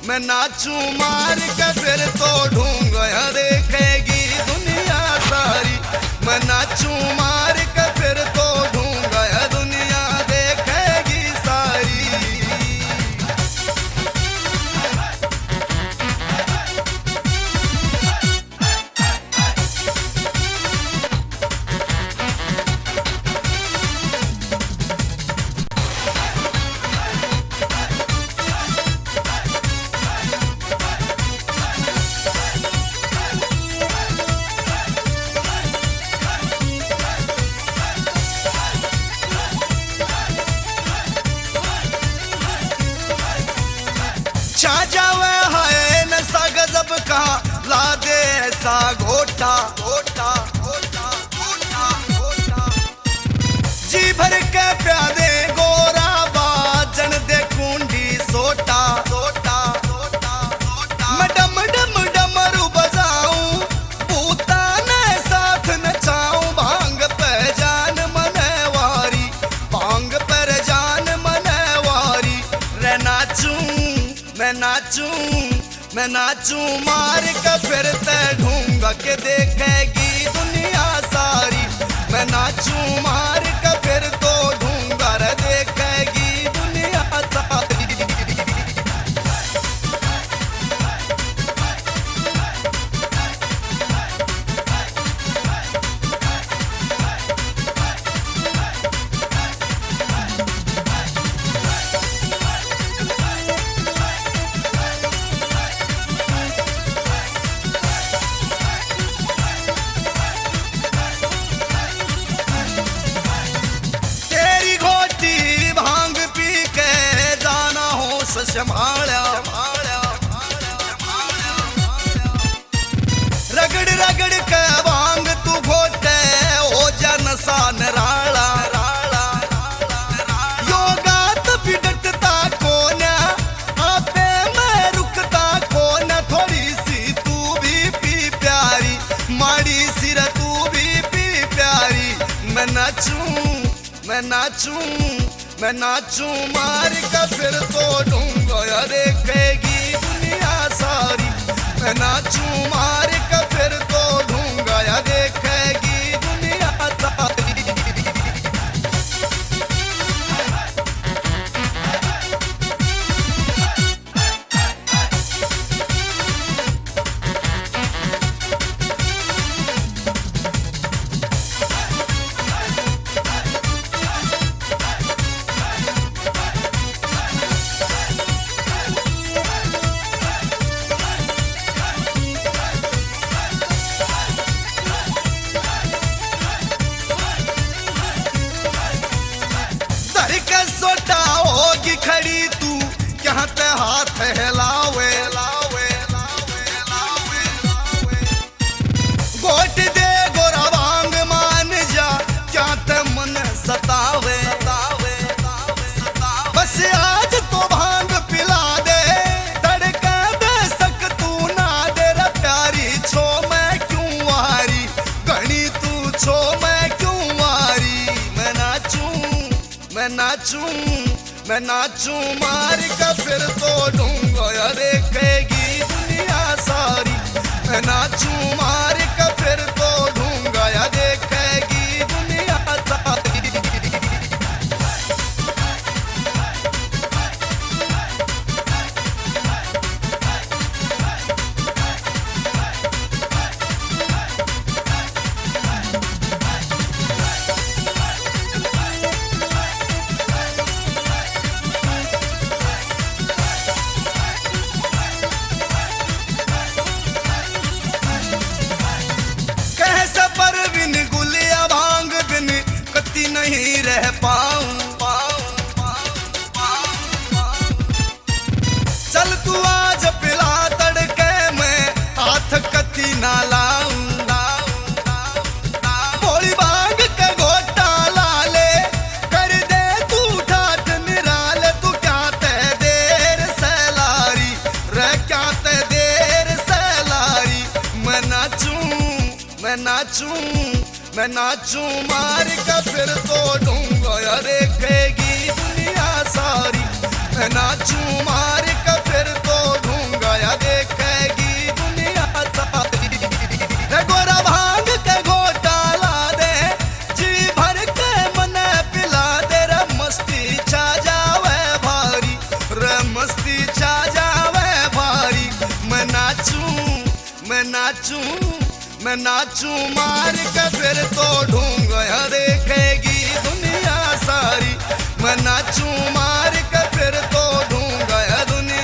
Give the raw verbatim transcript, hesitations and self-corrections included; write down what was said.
मैं नाचूं मार के फिर तो ढूंगा देखेगी दुनिया सारी। मैं नाचूं मार के फिर तो ढूंगा दुनिया देखेगी सारी। छा जावे हाय नशा गजब का, ला दे ऐसा घोटा, घोटा, घोटा, घोटा, घोटा। जी भर के प्यादे गोरा बाजन दे कुंडी सोटा, सोटा, सोटा, सोटा। मैं डम डम डमरू बजाऊं, भूतां ने साथ नचाऊं, भांग पे जान मने वारी, भांग पर जान मने वारी। रे नाचूं, मैं नाचूं, मैं नाचूं मार के फिर ते ढूंगा के देखेगी दुनिया सारी। मैं नाचूं मार के फिर तो ढूंगा रे देखेगी दुनिया सारी। तेरी घोटी भांग पी के जाना होश संभाला। रगड़ रगड़ के भांग तू घोटे, हो जा नशा निराला। यो गात भी डटता कोन्या, आपे मैं रुकता कोन्या। थोड़ी सी तू भी पी प्यारी, माड़ी सी रे तू भी पी प्यारी। मैं नाचूं, मैं नाचूं, मैं नाचूं मार के फिर तो ढूंगा देखेगी दुनिया सारी। मैं नाचूं मार के फिर तो ढूंगा देखेगी दुनिया सारी। धर के सोटा होगी खड़ी तू, क्या ते हाथ हिलावे, लावे, लावे, लावे, लावे। घोट दे गोरा भांग मान जा, क्या ते मन सतावे, सतावे, सतावे, सतावे। बस आज तो भांग पिला दे, तड़के बेशक तू ना दे रे प्यारी, छो मैं क्यों हारी, घणी तू छो मैं क्यों हारी। मैं नाचूं, मैं नाचूं, मैं नाचूं मार के फिर तो ढूंगा देखेगी दुनिया सारी। मैं नाचूं मार के फिर तो ढूंगा देखेगी दुनिया सारी। कह सफर बिन गुलिया भांग बिन कति नहीं रह पाऊं। चल तू आज पिला तड़के मैं हाथ कती ना लाऊं। भोली भांग के घोटा ला ले, कर दे तू ठाठ निराल, तू क्या ते देर से लारी, रे क्या ते देर से लारी। मैं नाचूं, मैं नाचूं, मैं नाचूं मार के फिर तो ढूंगा देखेगी दुनिया सारी। मैं नाचूं मार के नाचूं, मैं नाचूं मार के फिर तो ढूंगा देखेगी दुनिया सारी। मैं नाचूं मार के फिर तो ढूंगा दुनिया